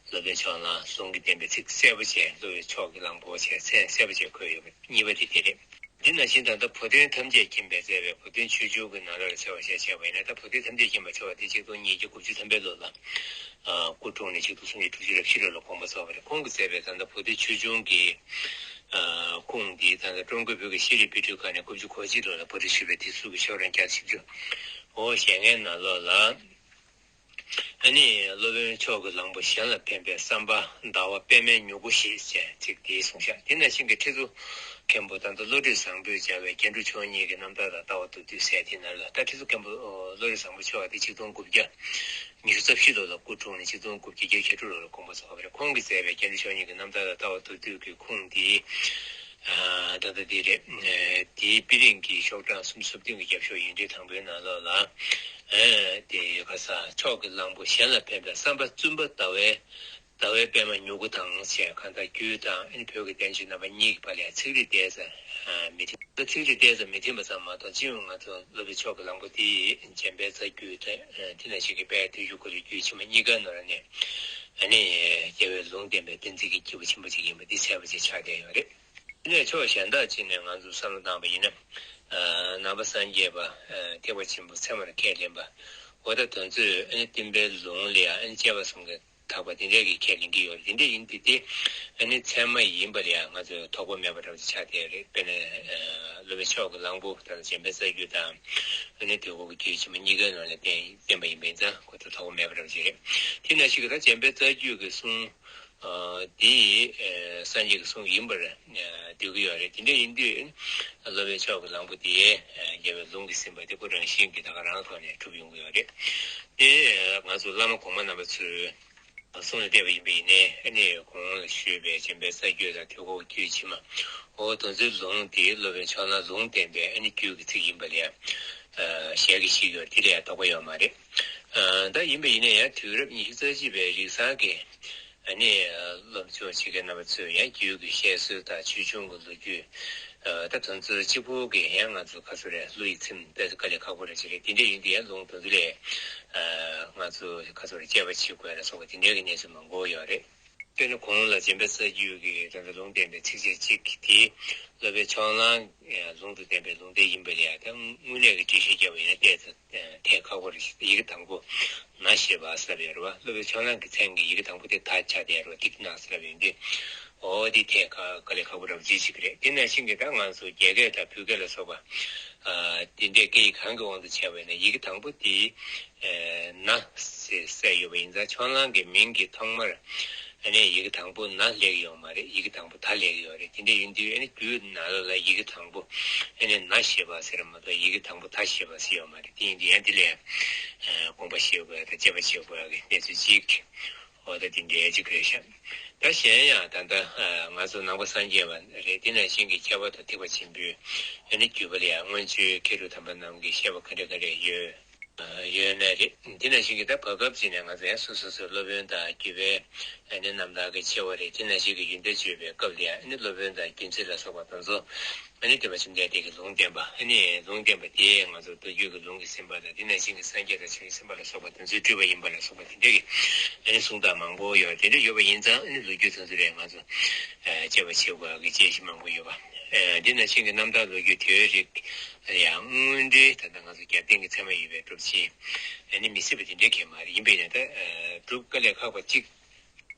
སློབ་དཔོན་ཕྱོགས་གླང་ལུང་གིས་བསྟན་པའི་ཚིག་གསལ་པོ་བྱས། སློབ་དཔོན་ཕྱོགས་ཀྱི་གླང་པོ་བྱས་མཚན་གསལ་པོ་བྱས་འཁོད་ཡོད་པ་གཉིས་པ་དེ་དེ་རེད། འདི་ནང་བཞིན་ད་ལྟ་བུ་སྟོན་ཐམས་ཅད་མཁྱེན་པས་མཛད་པའི་བུ་སྟོན་ཆོས་འབྱུང་གི་ནང་ལོགས་ལ་ཕྱེ་བ་ཞེས་བྱ་བ་ཡིན་ན། ད་བུ་སྟོན་ཐམས་ཅད་མཁྱེན་པ་ཕྱེ་བ་དེ་ཆིག་སྟོང་ཉིས་བརྒྱ་དགུ་བཅུ་ཐམ་པའི་ལོ་ལ། ཨ། སྐུ་འཁྲུངས་ནས་ཆིག་སྟོང་སུམ་བརྒྱ་དྲུག་ཅུ་རེ་བཞི་ལོ་ལ་དགོངས་པ་རྫོགས་པ་རེད། ཁོང་གིས་མཛད་པའི་ད་ལྟ་བུ་སྟོན་ཆོས་འབྱུང་གི། ཨ། ཁུངས་འདི་ད་ལྟ་ཀྲུང་གོའི་བོད་ཀྱི་ཤེས་རིག་དཔེ་སྐྲུན་ཁང་ནས་དགུ་བཅུ་གོ་གཅིག་ལོ་ལ་པར་སྐྲུན་ཞུས་པའི་དེབ་གཟུགས་ཀྱི་ཤོག་གྲངས་བརྒྱ་བཞི་བཅུ། འོ་ཞེ་ལྔའི་ནང་ལོགས་ལ། ཨ་ནི་སློབ་དཔོན་མཆོག་གི་གླང་པོ་གཞན་ལ་ཕན་པའི་བསམ་པ། ཟླ་བ་པདྨའི་མྱུ་གུ་ཞེས་བྱས་ཚིག་དེའི་གསུང་བཤད། དེ་ནང་བཞིན་གྱི་ཁྲི་ཟུར་མཁན་པོ་ད་ལྟ་བློ་གྲོས་བཟང་པོས་སྦྱར་བའི་རྒྱན་དྲུག་མཆོག་གཉིས་ཀྱི་རྣམ་ཐར་དང་ལྟ་བ་མདོར་བསྡུས་ཟེར་དེ་ནང་ལ། ད་ཁྲི་ཟུར་མཁན་པོ་བློ་གྲོས་བཟང་པོ་མཆོག་དེ་ཆིག་སྟོང་དགུ་བརྒྱ་ཉི་ཤུ་རྩ་བཞི་ལོ་ལ་སྐུ་འཁྲུངས་ནས་ཆིག་སྟོང་དགུ་བརྒྱ་བརྒྱད་ཅུ་གྱ་དྲུག་ལོ་ལ་དགོངས་པ་རྫོགས་པ་རེད། ཁོང་གིས་མཛད་པའི་རྒྱན་དྲུག་མཆོག་གཉིས་ཀྱི་རྣམ་ཐར་དང་ལྟ་བ་མདོར་བསྡུས་ཀྱི་ཁུངས་འདི། ཨ། ད་ལྟ་འདི་རེད། ཨ། དེའི་དཔེ་རིང་གི་ཤོག་གྲངས་སུམ་ཅུ་སོ་བདུན་གྱི་རྒྱབ་ཤོག་ཡིག་ཕྲེང་དང་པོའི་ནང་ལོགས་ལ། ཨ། དེ་ག་ས་མཆོག་གི་གླང་པོ་གཞན་ལ་ཕན་པའི་བསམ་པ་བཙུན་པ་ཟླ་བའི། ཟླ་བའི་པདྨ་མྱུ་གུ་དང་ཞེས། གང་ལྟར་རྒྱུད་དང་ཨ་ནི་བོད་ཀྱི་བསྟན་བཅོས་རྣམ་པ་གཉིས་ཀྱི་བར་ལ་ཚིག་རིས་ཏོག་ཙམ། ཨ། མི་མཐུན། ཚིག་རིས་ཏོག་ཙམ་མི་མཐུན་པ་ཙམ་མ་གཏོགས། སྤྱི་ཡོངས་ང་ཚོ་སློབ་དཔོན་མཆོག་གི་གླང་པོ་དེ་རྒྱན་པའི་རྩ་རྒྱུད་དེ། ཨ། དེ་ནང་བཞིན་གྱི་དཔལ་དུས་ཀྱི་འཁོར་ལོའི་རྒྱུད་ཕྱི་མ་གཉིས་ཀ་ནང་ལ་ནས། ཨ་ནི་རྒྱལ་བའི་ལུང་བསྟན་པའི་གཏན་ཚིགས་ཀྱི་སྐྱེས་བུ་ཆེན་པོ་ཅིག་ཡིན་པ་འདི་གསལ་པོ་ཅིག་ཆགས་བསྡད་ཡོད་རེད། དེ་ནས་ཕྱོགས་གཞན་དག་ཅིག་ནས་ང་ཚོས་བསམ་བློ་བཏང་བ་ཡིན་ན། ཨ། ནང་པ་སངས་རྒྱས་པ། ཨ། ཐེག་པ་ཆེན་པོ་ཚད་མར་ཁས་ལེན་པ། འོ་ད་དེ་ཚོས་ཨ་ནི་བསྟན་པའི་ལུང་ལ་ཡང་ཨ་ནི་དཔྱད་པ་གསུམ་གྱིས་དག་པ་དེ་འདྲ་གི་ཁས་ལེན་གྱི་ཡོད་རེད། དེ་འདྲ་ཡིན་དུས་དེ་ཨ་ནི་ཚད་མ་ཡིན་པ་ལ་ཡང་ང་ཚོས་དོགས་པ་མེད་པ་འདྲ་བོ་ཅིག་ཆགས་བསྡད་རེད། དཔེར་ན། ཨ། སློབ་དཔོན་མཆོག་གི་གླང་པོ་དང་རྒྱན་པའི་རྩ་རྒྱུད་དང་། ཨ་ནི་དུས་འཁོར་གྱི་རྒྱུད་ཕྱི་མ་གཉིས་ཀའི་ནང་ལ་བསྟན་བསྟན་པ་ཡིན་པ་ཡིན་ཙང་ཁོ་ཚོ་དོགས་པ་མེད་པ་འདྲ་བོ་ཅིག་རེད། དེ་ནང་བཞིན་གྱི་ད་རྒྱན་པའི་རྩ་རྒྱུད་ཀྱི་གསུང་། ཨ། དེ། ཨ། སངས་རྒྱས་ཀྱི་གསུང་ཡིན་པར། ཨ། འདོད་ཀྱི་ཡོད་རེད། དེ་འདྲ་ཡིན་དུས་སློབ་དཔོན་མཆོག་གི་གླང་པོ་དེ། ཨ། རྒྱལ་བའི་ལུང་གིས་ཟིན་པ་དེ་ཁོ་རང་བཞིན་གྱིས་ད་ག་རང་ཐོག་ནས་གྲུབ་ཡོང་གི་ཡོད་རེད། དེ་ང་ཚོ་བླ་མ་གོང་མ་རྣམ་པ་ཚོའི་གསུང་ལ་བལྟས་པ་ཡིན་པ་ཡིན་ནའི། ཨ་ནི་གོང་ལ་ཞུས་པའི་རྒྱན་པའི་རྩ་རྒྱུད་དང་དུས་འཁོར་གྱི་རྒྱུད་ཕྱི་མ། འོ་དེ་ཚོའི་ལུང་དེ་སློབ་དཔོན་ཕྱོགས་གླང་ལུང་བསྟན་པའི་ཨ་ནི་རྒྱུད་ཀྱི་ཚིག་ཡིན་པ་ལ་ཡང་། ཨ། ཞལ་གྱིས་བཞེས་ཡོད། དེ་ལ་ཡང་དོགས་པ་ཡོད་མ་རེད། ཨ། ད་ཡིན་པ་ཡིན་ན་ཡང་དུས་རབས་ཉི་ཤུ་རྩ་གཅིག་པའི་རིང་སང་གི། ཨ་ནི། ཨ། སློབ་སྦྱོང་བྱེད་མཁན་རྣམ་པ་ཚོས་ཡང་རྒྱུད་ཀྱི་བཤད་སྲོལ་དང་ཆོས་འབྱུང་གི་ལོ་རྒྱུས། ཨ། ད་དེ་ཚོ་གཅིག་པོ་གིས་ཡང་ང་ཚོ་ག་ཚོད་རེད། བློ་ཡིས་ཚིམ་དཔེ་དཀའ་ལས་ཁག་པོ་རེད་ཅིག་རེད། དེ་འདྲ་ཡིན་དུས་ཡང་ལུང་དེ་ཚོ་ལ། ཨ། ང་ཚོ་ག་ཚོད་རེད། དཔྱད་པ་བྱེད་དགོས་ལ་སོགས་པ་དེ་འདྲའི་གི་གནས་ཚུལ་མང་པོ་ཡོད་རེད། དཔེར་ན་གོང་ལ་རྒྱན་པའི་རྩ་རྒྱུད་ཀྱི་ད་ལྟ་ལུང་བསྟན་པའི་ཚིགས་བཅད་གཅིག་གིས་དེ་སློབ་དཔོན་ཕྱོགས་གླང་ལུང་དུ་བསྟན་པའི་ལུང་བསྟན་ཡིན་པ་ལ་ཡང་། ད་དངོས་གནས་ཀྱི་འགྲེལ་བཤད་བརྒྱབ་པ་ཡིན་ན་ཏོག་ཙམ་ཐད་ཁག་པོ་རེད། ཡི་གེ་དང་པོ་ན་ཞེས་པ་ཟེར་བ་ཡོད་རེད་བ། སློབ་དཔོན་ཕྱོགས་གླང་གི་མཚན་གྱི་ཡི་གེ་དང་པོ་དེ་ད་ཆགས་བསྡད་ཡོད་རེད་བ། ཏིག་ན་ཟེར་བ་ཡིན་དུས། འོ་དེ་ཐད་ཁག་དཀའ་ལས་ཁག་པོ་འདྲ་བོ་ཅིག་ཅིག་རེད། དེ་ནང་བཞིན་གྱི་ད་ང་ཚོ་རྒྱ་སྐད་དང་བོད་སྐད་ལ་སོགས་པ། ཨ། དེ་འདྲའི་སྐད་ཡིག་གང་གི་དབང་དུ་བྱས་པ་ཡིན་ན་ཡི་གེ་དང་པོ་དེ། ཨ། ན་ཞེས་གསལ་ཡོད་པ་ཡིན་ཙང་ཕྱོགས་གླང་གི་མིང་གི་ཐོག་མར། ཨ་ནི་ཡི་གེ་དང་པོ་ན་སླེབས་ཡོད་མ་རེད། ཡི་གེ་དང་པོ་ད་སླེབས་ཡོད་རེད། དེ་འདྲ་ཡིན་དུས་ཨ་ནི་རྒྱུད་ནང་ལོགས་ལ་ཡི་གེ་དང་པོ་ཨ་ནི་ན་ཞེས་པ་ཟེར་མ་གཏོགས་ཡི་གེ་དང་པོ་ད་ཞེས་པ་ཟེར་ཡོད་མ་རེད། དེ་ཡིན་དུས་ཡང་དེ་ལ་ཨ་དགོངས་པ་བཞེས་དགོས་ཡ་དང་དཔྱད་པ་བྱེད་དགོས་ཡ་གི་གནས་ཚུལ་གཅིག་འོ་ད་དེ་འདྲའི་གཅིག་རེད་ཤག་ད་གཞན་ཡང་ད་ལྟ་ཨ་ང་ཚོ་ནང་པ་སངས་རྒྱས་པ་རེད། དེ་ནང་བཞིན་གྱི་མཁས་པ་དང་ཐེག་པ་ཆེན་པོའི་ཨ་ནི་བརྒྱུད་པ་ལ་ཡང་སྔོན་བྱོན་མཁས་གྲུབ་དམ་པ་རྣམས་ཀྱིས་བཤད་པ་ག་འདྲ་ག་འདྲ་ཡོད། ཡོད་ནའི་རེད། དེ་ནང་བཞིན་གྱི་ད་བར་སྐབས་ཅིག་ནས་ང་ཚོ་ཡང་སོ་སོ་སོའི་སློབ་དཔོན་དང་བརྒྱུད་པའི་ཨ་ནི་རྣམ་ཐར་གྱི་ཆེ་བ་རེད། དེ་ནང་བཞིན་གྱི་ཡོན་ཏན་བརྗོད་པའི་སྐབས་ལ་ཡང་ཨ་ནི་སློབ་དཔོན་དང་རྒྱུད་འཛིན་ལ་སོགས་པ་དེ་ཚོ་ཨ་ནི་སྟོན་པ་བཅོམ་ལྡན་འདས་ཀྱི་ལུང་བསྟན་པ། ཨ་ནི་ལུང་བསྟན་པ་དེས་ང་ཚོ་མདོ་རྒྱུད་ཀྱི་ལུང་གིས་ཟིན་པ་དང་། དེ་ནང་བཞིན་གྱི་སངས་རྒྱས་དང་བྱང་ཆུབ་སེམས་དཔའ་ལ་སོགས་པ་དེ་ཚོས་སྤྲུལ་པ་ཡིན་པ་ལ་སོགས་པ་དེ་འདྲ་གི་ཨ་ནི་གསུང་སྟངས་མང་པོ་ཡོད། དེ་འདྲ་ཡོད་པ་ཡིན་ཙང་ཨ་ནི་ལོ་རྒྱུས་དེ་ཚོ་ལ་ང་ཚོ་ཨ་དཔྱད་པ་བྱེད་དགོས་པ་གི་དཔྱད་གཞི་མང་པོ་ཡོད་པ། ཨ་འདི་ནང་བཞིན་གྱི་རྣམ་ཐར་ལོ་རྒྱུས་དེའི་རིགས། ཡང་དངོས་འབྲེལ་ད་ལྟ་ང་ཚོ་རྒྱབ་རྟེན་གྱི་ཚད་མ་ཡོད་པའི་སྒྲུབ་བྱེད། ཨ་ནི་མི་སྲིད་པ་དེ་འདྲའི་གང་མ་རེད། ཡིན་པས་ན་ད་ཨ་སྒྲུབ་དཀའ་ལས་ཁག་པ་གཅིག་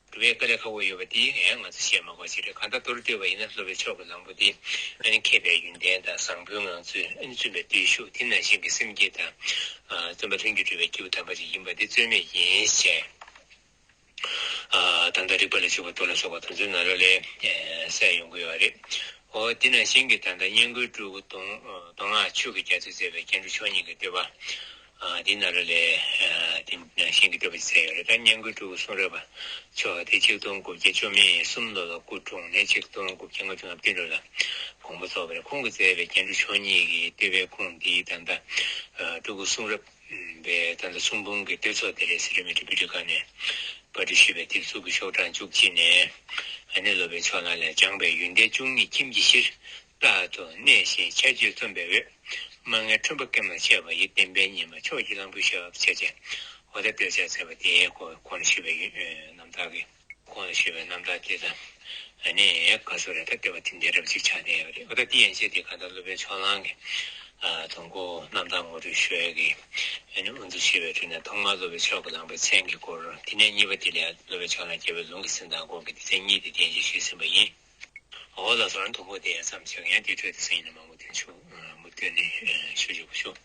སྒྲུབ་པའི་དཀའ་ལས་ཁག་པོ་ཡོད་པ་དེ་ཡང་ང་ཚོ་བཤད་མ་དགོས་ཞིག་རེད། གང་ལྟར་མདོར་བསྡུས་པ་ཡིན་ན་སློབ་དཔོན་མཆོག་གི་གླང་པོ་དེ་ཨ་ནི་མཁས་པའི་ཡོན་ཏན་དང་བཟང་པོའི་ངང་ཚུལ། ཨ་ནི་བཙུན་པའི་བརྟུལ་ཞུགས། དེ་ནང་བཞིན་གྱི་སེམས་བསྐྱེད་དང་ཨ་བརྩོན་པ་ལྷུན་གྱིས་གྲུབ་པའི་སྐྱེས་བུ་དམ་པ་ཞིག་ཡིན་པ་དེ་རྩོད་མེད་ཡིན་ཞེས། ཨ་ད་ལྟ་རིགས་པ་ལ་འཇུག་པ་མདོ་ལ་སོགས་པ་དེ་ཚོའི་ནང་ལོགས་ལ་ཨ་གསལ་ཡོང་གི་ཡོད་རེད། འོ་དེ་ནང་བཞིན་གྱི་ད་ལྟ་སྙན་བརྒྱུད་སྤྲུལ་སྐུ་མདོ་མདོ་སྔགས་ཆོས་ཀྱི་རྒྱ་མཚོས་མཛད་པའི་རྒྱན་དྲུག་མཆོག་གཉིས་ཀྱི་བསྟོད་པ། ཨ་དེའི་ནང་ལོགས་ལ་ཨ་དེ་ནང་བཞིན་གྱི་བསྟོད་པ་ཅིག་མཛད་ཡོད་རེད། ད་སྙན་བརྒྱུད་སྤྲུལ་སྐུ་གསུང་རབ་མཆོག་དེ་ཆིག་སྟོང་དགུ་བརྒྱ་བཅུ་མེད་གསུམ་ལོ་ལ་སྐུ་འཁྲུངས་ནས་ཆིག་སྟོང་དགུ་བརྒྱ་ལྔ་བཅུ་ང་བདུན་ལོ་ལ་དགོངས་པ་རྫོགས་པ་རེད། ཁོང་གིས་མཛད་པའི་རྒྱན་དྲུག་མཆོག་གཉིས་ཀྱི་བསྟོད་པའི་ཁུངས་འདི་ད་ལྟ་ཨ་སྤྲུལ་སྐུ་གསུང་རབ་པའི་ད་ལྟ་གསུང་འབུམ་གྱི་བསྟོད་ཚོགས་དེ་རེད། སི་རི་མི་ཊི་པི་ཊི་ཁ་ནས་པར་སྐྲུན་ཞུས་པའི་དེབ་གཟུགས་ཀྱི་ཤོག་གྲངས་བཅུ་གཅིག་ནས། ཨ་ནི་སློབ་དཔོན་ཕྱོགས་གླང་ལས། སྦྱངས་པའི་ཡོན་ཏན་བཅུ་གཉིས་ཁྱིམ་གྱི་གཞིར། རྟག་ཏུ་གནས་ཤིང་ཆ་བྱད་རྩོམ་པའི་འོད། མ་ངེས་ཁྲོན་པོ་སྐེམ་ལ་ཆས་པ་ཡི། བསྟན་པའི་ཉི་མ་མཆོག་གི་གླང་པོའི་ཞབས་ཕྱེ་བྱས། འོ་ད་བསྟོད་བྱ་མཛད་པ་དེ་ཁོ་ཁོང་ལ་ཞུས་པའི་ཡོན་རྣམ་ཐར་གྱི། ཁོང་ལ་ཞུས་པའི་རྣམ་ཐར་དེ་དང་། ཨ་ནི་ག་ཚོད་རེད། ད་བསྟོད་པ་དེ་འདྲའི་རབ་ཅིག་ཆགས་བསྡད་ཡོད་རེད། འོ་ད་དེ་ཡན་ཆད་དེ་ག་ད་སློབ་དཔོན་ཕྱོགས་གླང་གི་ཨ་དང་པོ་རྣམ་ཐར་ངོ་སྤྲོད་ཞུ་ཡས་ཀྱི་ཨ་ནི་དབུ་འཛུགས་བྱས་པའི་ཁྲོད་ནས་ཐོག་མར་སློབ་དཔོན་ཕྱོགས་ཀྱི་གླང་པོའི་མཚན་གྱི་སྐོར། དེ་ནས་གཉིས་པ་དེ་ལ་སློབ་དཔོན་ཕྱོགས་གླང་རྒྱལ་པོའི་ལུང་གི་གཟི་མདངས་སྐོར་གྱི་སྡེ་ཚན་གཉིས་དེ་གཏན་འཇགས་ཞུས་ཟིན་པ་ཡིན། འོ་ལགས་སོ། ཨ་ནི་དང་པོ་དེ་ཡང་མཚམས་བཞག་ཡང་དེའི་ཁྲོད་དུ་སང་ཉིན་ནས་མང་པོ་ཐོན་ཆོག་མུ་མཐུད་ནས་ཞུ་ཞུ་ཞུ།